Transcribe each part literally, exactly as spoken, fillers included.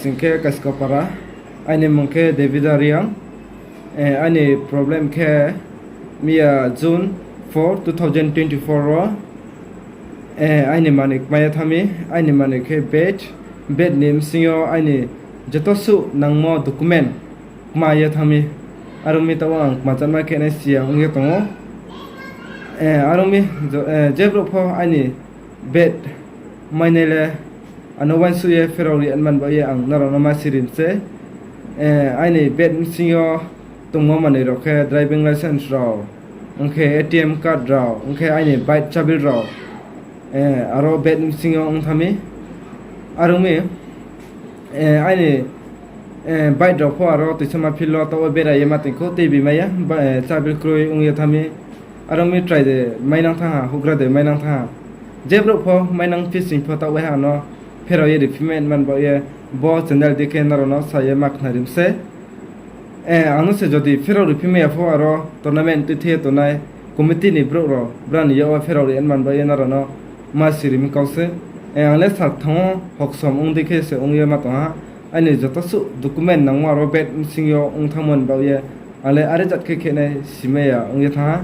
Sing khe Kaskapara, aini mung khe David Reang. Aini problem khe miya June four, two thousand twenty-four wo, aini manoi kma ye thanng mi. Aini manoi khe bed, bed ni bsing yo aini joto suh nangmo document kma ye thanng mi. Are ong mi taoh ang kma chanma khe nai si ya ong ye tong ou. Are ong mi, je brouh pho aini bed mainai le ano uaingsouh ye pherao ri anman baoh ye ang nrao no ma siri mi se. Aini bed bsing yo tongmo manoi rao khe driving licence rao, ong khe A T M card rao, ong khe aini bike chabil rao, aro bed bsing yo ong thanng mi. Are ong mi, aini bike rao pho aro tuisama field wo taoh wo bera ye ma tong khou, tei bi mai ya, chabil kroi ong ye thanng mi. Are ong mi try de mainang thanng ha, houhgra de mainang thanng ha. Je brouh pho mainang phi sing pho taoh waiha ano pherao ye riphi mai anman baoh ye bo channel di khe nrao no sa ye ma khnari mi se. Ang no se jodi pherao riphi mai ya pho aro tournament tuithe ye tongnai committee ni brouh rao brao ni yak wo pherao ri anman baoh ye nrao no ma siri mi kau se. Ang le sal thanng ou, hoksom ong di khe se ong ye ma tong ha. Aini joto suh document nangmo aro bed bsing yo ong thanngmo ni baoh ye ang le are jat khe khe nai simai ya ong ye thanng ha.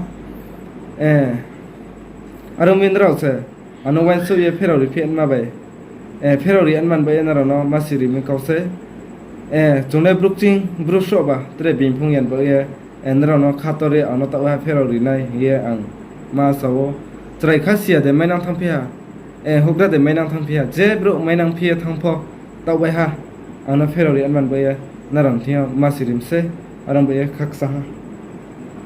Are ong mi nrao se ano uaingsouh ye pherao riphi anma bai, pherao ri anman baoh ye nrao no ma siri mi kau se. Chung le brouh kching brouh sroh ba tre bini phung yan baoh ye nrao no khator ye ang no taoh waiha pherao ri nai hing ye ang ma sa ou. Chrai kha si ya de mainang thanngphi ha, houhgra de mainang thanngphi ha, je brouh mainang phi ye thanng pho taoh waiha ang no pherao ri anman baoh ye nrao ni thing yo ma siri mi se. Are ong baoh ye khakchang ha.